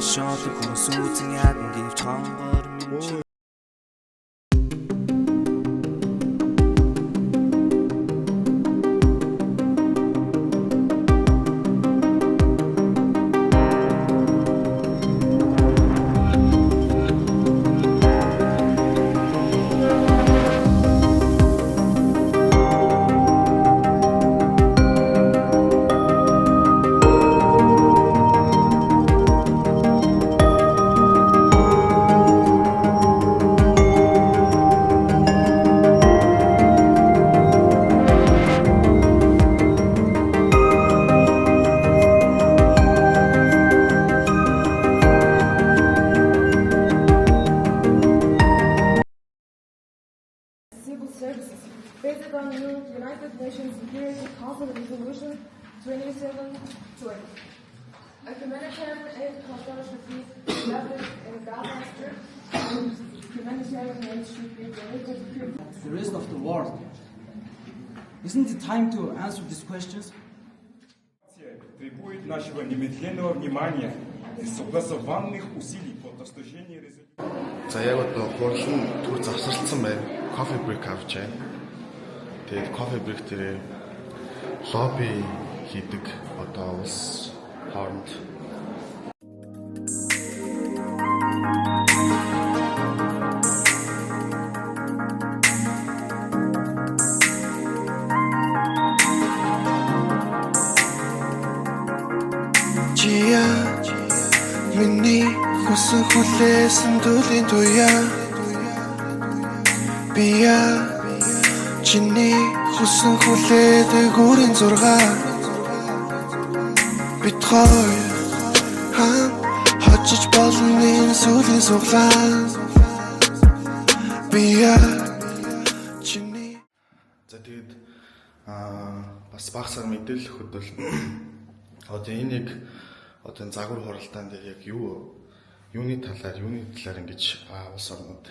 Маш олон хүмүүс үзэн ядан, гэвч хонгор минь чи Civil services based on new United Nations Security Council Resolution 2720. A humanitarian aid corridor should be established in Gaza Strip and humanitarian aid should be delivered quickly. The rest of the world. Isn't it time to answer these questions? Требует нашего немедленного внимания и согласованных усилий по достижению результата. За, яг одоо хурал нь түр завсарласан байна. Coffee break авч байна. Тэгээд coffee break дээрээ лобби хийдэг одоо улс хооронд. Чия миний хүсэн хүлээсэн төлийн туяа. Бия чиний хүсэн хүлээдэг үрийн зургаа. Бид хоёр хам хожиж болно энэ сүүлийн суглаа. Бия чиний За, тэгээд бас баг сар мэдээлэл өгөхөд бол одоо энэ яг одоо энэ загвар хуралдаан дээр яг юуны талаар ингэж улс орнууд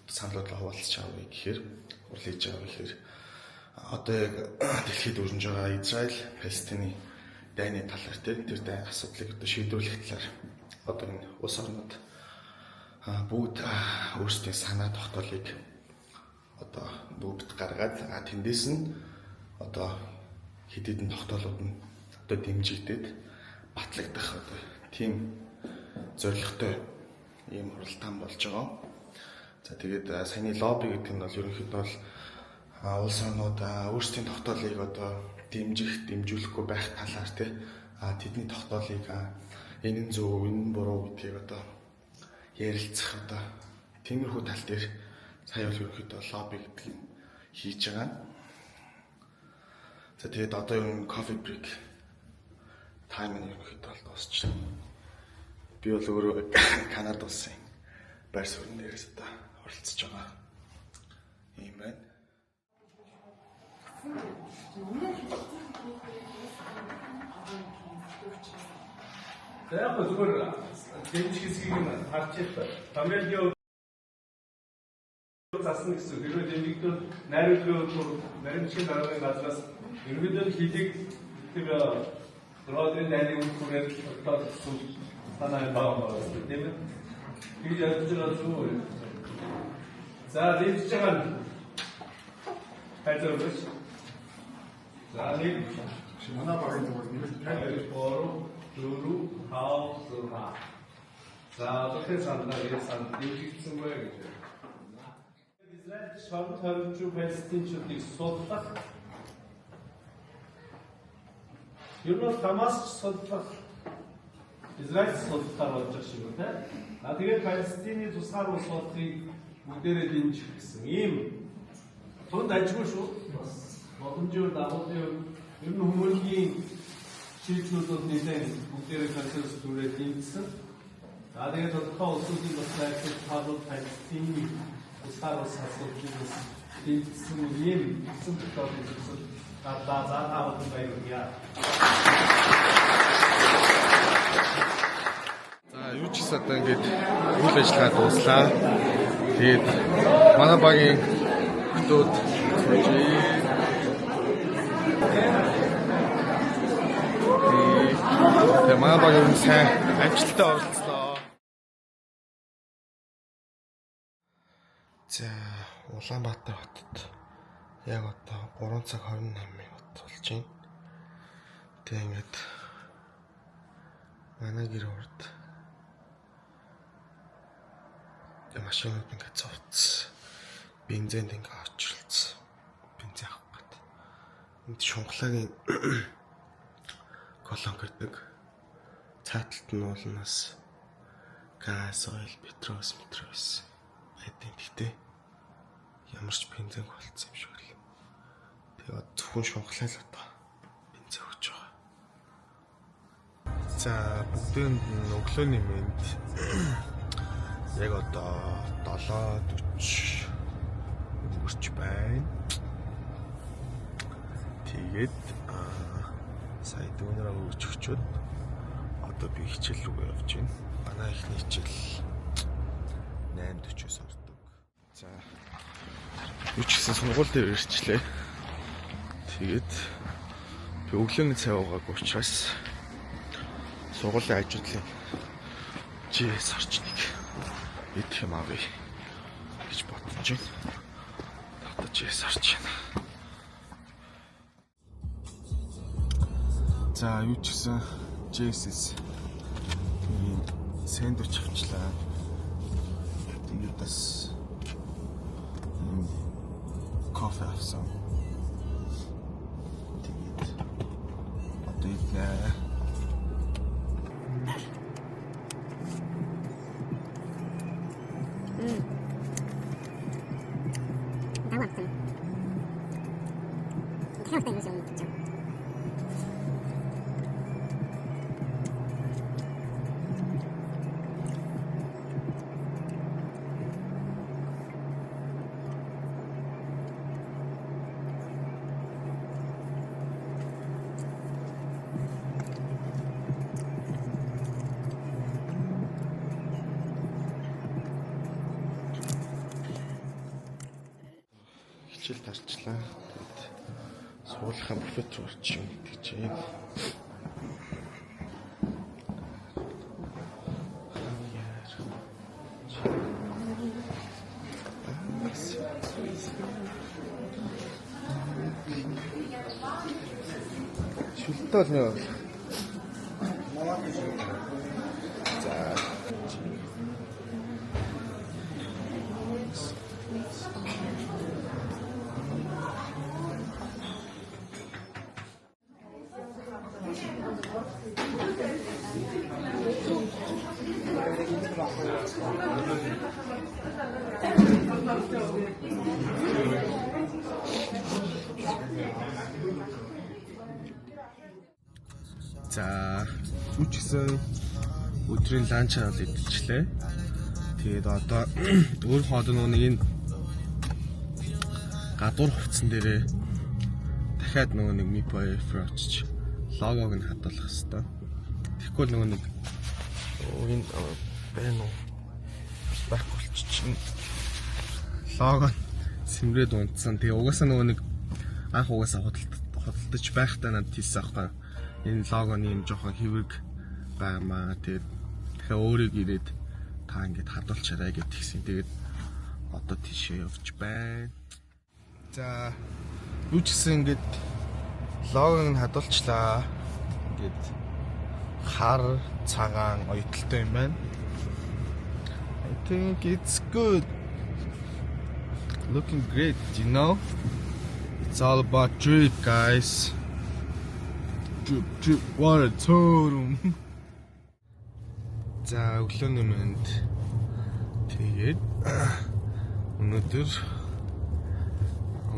саналуудлаа хуваалцаж байгаа вэ гэхээр, хурал хийж байгаа вэ гэхээр одоо яг дэлхийд өрнөж байгаа Израиль Палестины дайны талаар, тэр дайн асуудлыг одоо шийдвэрлэх талаар одоо энэ улс орнууд бүгд өөрсдийн санаа тогтоолыг одоо бүгд гаргаад, тэндээс нь одоо хэд хэдэн тогтоолууд нь одоо дэмжигдээд батлагдах одоо тийм зорилготой ийм хуралдаан болж байгаа. За, тэгээд саяны лобби гэдэг нь бол ерөнхийдөө бол улс орнууд өөрсдийн тогтоолыг одоо дэмжих, дэмжүүлэхгүй байх талаар, тий, тэдний тогтоолыг энэ нь зөв, энэ нь буруу гэдгийг одоо ярилцах одоо тиймэрхүү тал дээр сая бол ерөнхийдөө лобби гэдгийг хийж байгаа. За, тэгээд одоо ер нь coffee break time нь ерөнхийдөө бол дуусчихлаа. Би бол өөрөө Канада улсын байр суурин дээрээс одоо оролцож байгаа юм байна. За, яг гоо зүгээр дэмжих хэсгийг нь харж байна. Америкийн засна гэсэн. Хэрвээ дэмжигдвэл найруулгын наримчгийн даргын газраас ерөнхийдөө хилийг тэр 6 өдрийн дайны үр хүрээд тогтоолсон санаа байгаа байна, тийм ээ. Тэгж ярьж байгаа шүү. За, дэмжиж байгаа нь хайзаа өгөөч. За, нэг Манай багийн зүгээр нэмэлт 2 3 4 5 6. За, одоогийн саналаар энэ санал дэмжигдсэнгүй гэж байна. Израиль шорон тойрогч палестинчуудыг судлах. Ер нь бол Хамас ч судлах, Израиль судлахаар болж байгаа шиг байна. А тэгээд Палестины тусгаар улс болохыг бүгдээрээ дэмжих гэсэн ийм тунд ажгүй шүү. Бас боломжийн дагуулын хувьд ер нь хүмүүнгийн шийдлүүд бол нэлээд бүгдээрээ консенсус түрээ дэмжсэн. За, тэгээд тодорхой улсуудын бас байрлал талууд Палестины тусгаар улс асуудлыг бас дэмжсэн ийм эцэг тогтоолын зөвшөөрөл гарлаа. За, та бүхэн баярлалаа. За, юу ч гэсэн одоо ингээд үйл ажиллагаа дууслаа. Тэгээд манай багийн хүмүүс сууж. Тэгээ Манай баг ер нь сайн амжилттай оролцлоо. За, Улаанбаатар хотод яг одоо 3 цаг 28 минут болж байна. Тэгээ ингээд манай гэр урд машинууд ингээд зовцсон. Бензинд ингээд очрлцсон. Бензин авах гээд. Энд шунхлагийн колон гэдэг. Цааталт нь бол нас газ, ойл, петрос, метрос байдیں۔ Гэхдээ ямар ч бензин болцсон юм шиг л. Тэгээд зөвхөн шунхлаа л одоо бензин өгч байгаа. За, бүгдээнд нь өглөөний мэнд. Яг одоо 7:40 өнгөрч байна. Тэгээд сая дүүнэрээ өгч өчөөд одоо би хичээл рүү явж байна. Манай эхний хичээл 8:40-оос ордог. За, юу ч гэсэн сургууль дээр ирчлээ. Тэгээд би өглөөний цай уугаагүй учраас сургуулийн хажуудлын GS орчныг идэх юм авъя гэж бодож байна. Одоо GS орч байна. За, юу ч гэсэн GS-с ийм сэндвич авчлаа. Тэгээд бас ийм кофе авсан. Тэгээд одоо иднэ. Хичээл тарчлаа. Тэгээд сургуулийнхаа буфет руу орчих юм гэж байна. Шүлтээ бол нэг. За. За, юу ч гэсэн өдрийн ланчаар бол идчихлээ. Тэгээд одоо өөр хоол нөгөө нэг энэ гадуур хувцсан дээрээ дахиад нөгөө нэг Meepo Air очиж логог нь хадгалах хэвээр. Тэгэхгүй нөгөө нэг энэ байна уу? Байхгүй болчих. Лого сэмрээд унтсан. Тэгээ угаасаа нөгөө нэг анх угаасаа худалдаж байхдаа надад хэлсэн аахгүй. Энэ логоны юм жоохон хэвэг байнамаа. Тэгээд дахиад өөрийг ирээд та ингээд хадгалчаарай гэж тэгсэн. Тэгээд одоо тийшээ явж байна. За, юу ч гэсэн ингээд логог нь хадгалчлаа. Ингээд хар цагаан оюуталтай юм байна. I think it's good. Looking great, you know? It's all about drip, guys. Drip, drip, water, totem. За, өглөөний мэнд. Тэгээд өнөөдөр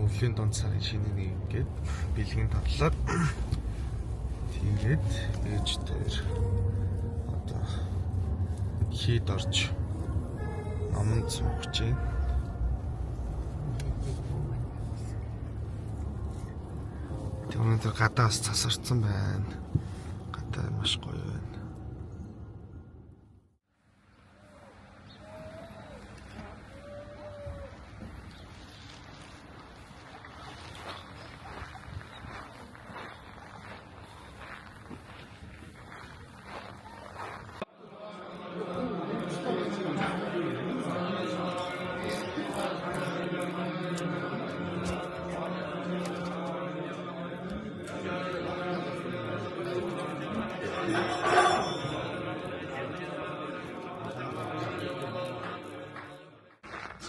өвлийн дунд сарын шинэ нэг ингээд бэлгийн татлаад тэгээд ээж дээр одоо хийд орж номонд суух гэж байна. Тэг өнөөдөр гадаа бас цасарсан байна. Гадаа маш гоё байна.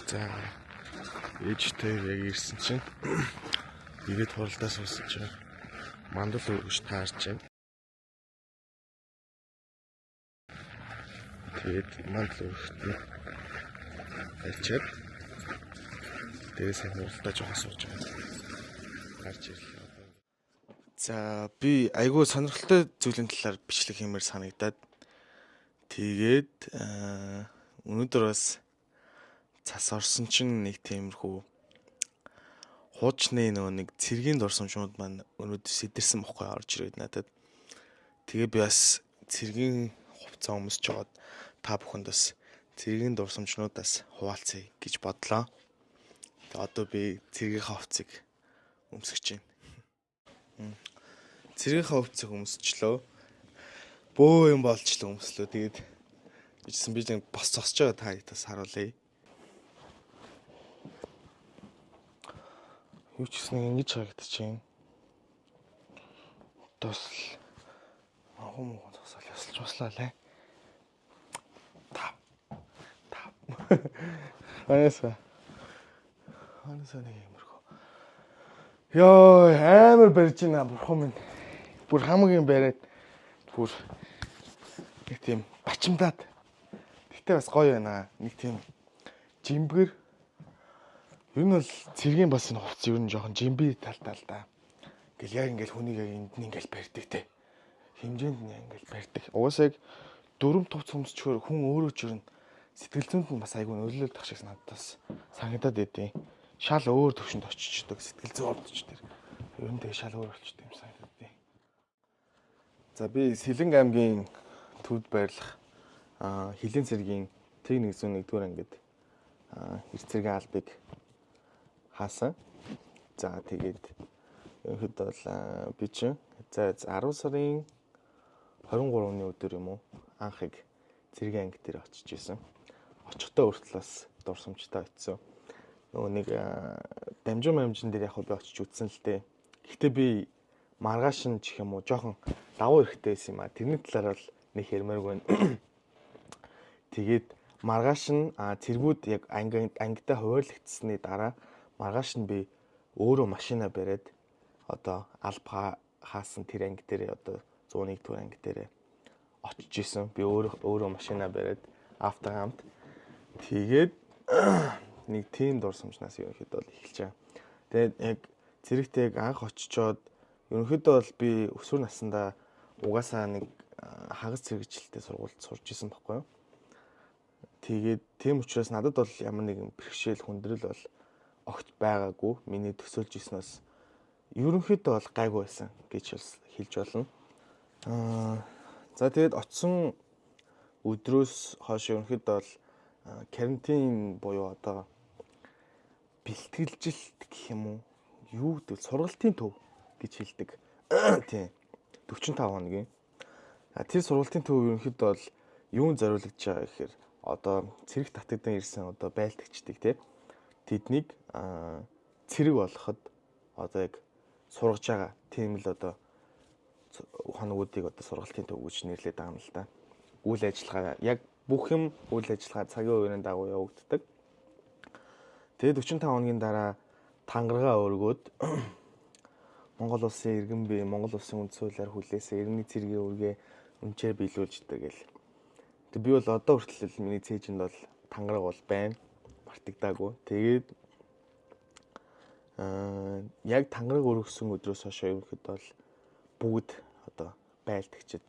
За ээжтэй яг ирсэн чинь ирээд хуралдаа суусан чинь мандал өргөж таарч байна. Тэгээд мандал өргөхт нь барьчаад тэгээд сайн хуралдаа жоохон сууж байгаа. Гарч ирлээ. За би айгүй сонирхолтой зүйлийн талаар бичлэг хиймээр санагдаад тэгээд өнөөдөр бас цас орсон чинь нэг тиймэрхүү хуучны нөгөө нэг цэргийн дурсамжнууд маань өнөөдөр сэтэрсэн бохгүй орж ирээд надад. Тэгээ би бас цэргийн хувцас өмсөж жоод та бүхэнд бас цэргийн дурсамжнуудаас хуваалцъя гэж бодлоо. Тэгээ одоо би цэргийн хувцсыг өмсөж байна. Цэргийн хувцсыг өмсчлөө. Бөө юм болчлоо өмслөө. Тэгээд ичсэн би нэг бос зогсож байгаа та бас харуулъя. Юу ч гэсэн ингэж харагдаж байна. Тус ахум муу зогсоол ясалж баслаа лээ. Тав. Тав. Анасаа. Анасаа нэг юмрхөө. Йоо, амар барьж байна бурхан минь. Бүр хамгийн бариад бүр нэг тийм бачимдаад. Гэтэ бас гоё байна. Нэг тийм жимбгэр. Ер нь бол цэргийн бас энэ хувцас ер нь жоохон жимби талтай л да. Ингээл яг ингээл хүнийг яг энд нь ингээл барьдаг те. Хэмжээнд нь ингээл барьдаг. Угаасаа яг дөрөв хувцас өмсчхөөр хүн өөрөө ч ер нь сэтгэл зүйнд нь бас айгүй нөлөөлөх шиг надад бас санагдаад байдیں۔ Шал өөр төвшөнд очичдөг, сэтгэл зүй ордож тэр. Ер нь тэгээ шал өөр болчдөг юм санагдаад байдیں۔ За би Сэлэнг аймгийн төвд байрлах Хилийн цэргийн Т101-р ангид эрт цэргийн албыг хаасан. За тэгээд ерөнхийдөө бол би чинь за 10 сарын 23-ны өдөр юм уу анхыг цэргийн анги дээр очиж исэн. Очихдоо хүртэл бас дурсамжтай очисон. Нөгөө нэг дамжин мамжин дээр яг би очиж үтсэн л дээ. Гэхдээ би маргааш нь ч юм уу жоохон давуу эрэхтэй байсан юм а. Тэрний талаар бол нэг ярмааргүй байна. Тэгээд маргааш нь цэргүүд яг ангидаа хуваарлагдсаны дараа маргааш нь би өөрөө машина бариад одоо алба хаасан тэр анги дээр одоо 101 дугаар анги дээр очиж исэн. Би өөрөө машина бариад автогаа хамт. Тэгээд нэг тийм дурсамжнаас ерөнхийдөө бол эхэлж байгаа. Тэгээд яг цэрэгт яг анх очичоод ерөнхийдөө бол би өсвөр насндаа угаасаа нэг хагас цэрэгчлэлтэй сургуульд сурч исэн байхгүй юу. Тэгээд тийм учраас надад бол ямар нэгэн бэрхшээл хүндрэл бол огт байгаагүй. Миний төсөөлж ирснээс ерөнхийдөө бол гайгүй байсан гэж хэлж болно. За тэгээд очсон өдрөөс хойш ерөнхийдөө бол карантин буюу одоо бэлтгэлжилт гэх юм уу? Юу гэдэг вэ? Сургалтын төв гэж хэлдэг. Тийм. 45 хоногийн. Тэр сургалтын төв ерөнхийдөө бол юун зориулагдж байгаа гэхээр одоо цэрэг татагдан ирсэн одоо байлдагчдыг тий тэднийг цэрэг болгоход одоо яг сургаж байгаа тийм л одоо хоногуудыг одоо сургалтын төв гэж нэрлэдэг байгаа юм л да. Үйл ажиллагаа яг бүх юм үйл ажиллагаа цагийн хувирын дагуу явагддаг. Тэгээд 45 хоногийн дараа тангараа өргөөд Монгол улсын иргэн бие, Монгол улсын үндсэн хуулиар хүлээсэн иргэний цэргийн үүргээ үнчээр биелүүлждэг гэл. Тэг би бол одоо хүртэл миний цээжинд бол тангараг бол байна. Мартагдаагүй. Тэгээд яг тангараг өргөсөн өдрөөс хойш ерөнхийдөө бол бүгд одоо байлдагчид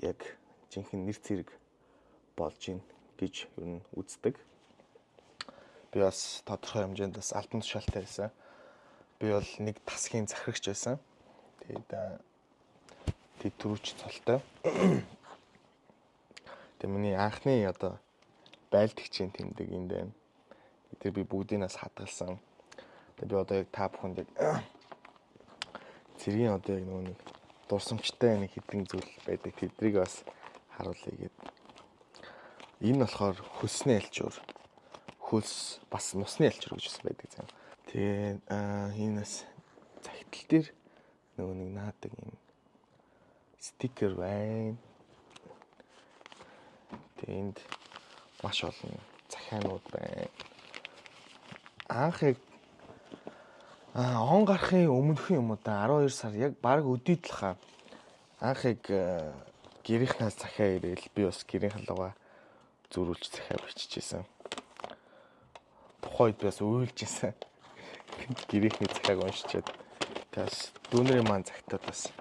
яг жинхэнэ нэр цэрэг болж гин гэж ер нь үздэг. Би бас тодорхой хэмжээнд бас албан тушаалтай байсан. Би бол нэг тасгийн захирагч байсан. Тэгээд тэд түрүүч цолтой. Тэгээд миний анхны одоо байлдагчийн тэмдэг энд байна. Тэр би бүгдийг нас хадгалсан. Тэгээд би одоо яг та бүхэнд яг цэргийн одоо яг нөгөө нэг дурсамжтай нэг хэдэн зүйл байдаг. Тэдрийг бас харуулъя гээд. Энэ болохоор хөлсний альчуур. Хөлс бас нусны альчуур гэж бас байдаг зам. Тэгээд энэ бас захидал дээр нөгөө нэг наадаг юм Стикер байна. Тэгээ энд маш олон захианууд байна. Анх яг он гарахын өмнөхөн юм уу да 12 сар яг баг өдийтлэхаа анх яг гэрийнхнээс захиа ирээл би бас гэрийнхэн лугаа зөрүүлж захиа биччихсэн. Тухайн үед би бас уйлж исэн. Гэрийнхний захиаг уншичаад тэгээс дүүнэрийн маань захтад бас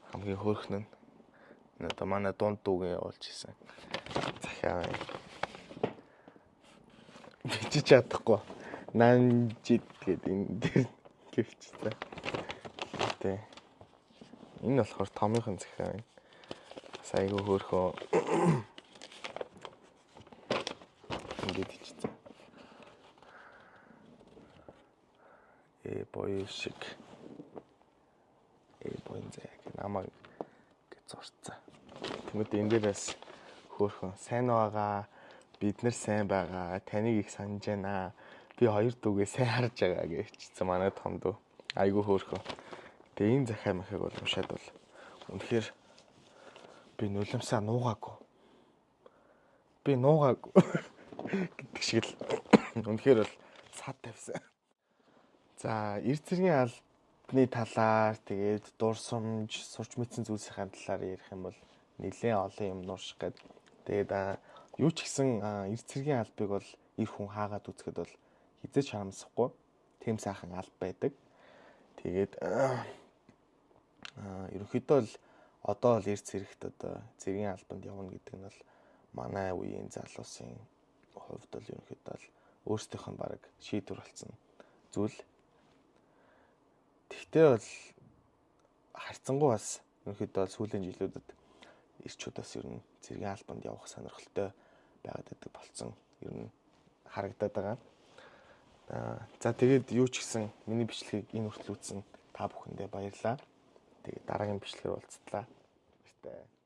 хамгийн хөөрхөн нь одоо манай дунд дүүгийн явуулж исэн захиа байна. Бичиж чадахгүй. Нанжид гэдэг энэ дээр гэвчсэн. Тэ. Энэ болохоор томынхон захиа байна. Бас айгүй хөөрхөн ингээд ичсэн. Боёо шиг. Боён заяа намайг гэж зурцсан. Тэнгүүд энэ дээрээс хөөрхөн сайн байгаа, бид нар сайн байгаа, таныг их санаж байна. Би хоёр дүүгээ сайн харж байгаа гэж хэлсэн манай том дүү. Айгүй хөөрхөн. Тэгээ энэ захиа махыг бол уншаад бол үнэхээр би нулимсаа нуугаагүй. Би нуугаагүй гэдэг шиг л үнэхээр бол сад тавьсан. За, эрд цэргийн албаны талаар тэгээд дурсамж, сурч мэдсэн зүйлсийн талаар ярих юм бол нэлээд олон юм нуурших гээд. Тэгээд юу ч гэсэн эрд цэргийн албыг бол эр хүн хаагаад үзэхэд бол хизээч харамсахгүй. Тийм сайхан алба байдаг. Тэгээд ерөнхийдөө л одоо л эрд цэрэгт одоо цэргийн албанд явна гэдэг нь бол манай үеийн залуусын хувьд бол ерөнхийдөө л өөрсдийнх нь бараг шийдвэр болсон зүйл. Тэгтээ бол харьцангуй бас ерөнхийдөө бол сүүлийн жилүүдэд ирчүүд бас ер нь цэргийн албанд явах сонирхолтой байгаад байдаг болсон ер нь харагдаад байгаа. За тэгээд юу ч гэсэн миний бичлэгийг энэ хүртэл үзсэн та бүхэндээ баярлалаа. Тэгээд дараагийн бичлэгээр уулзтлаа. Баяртай.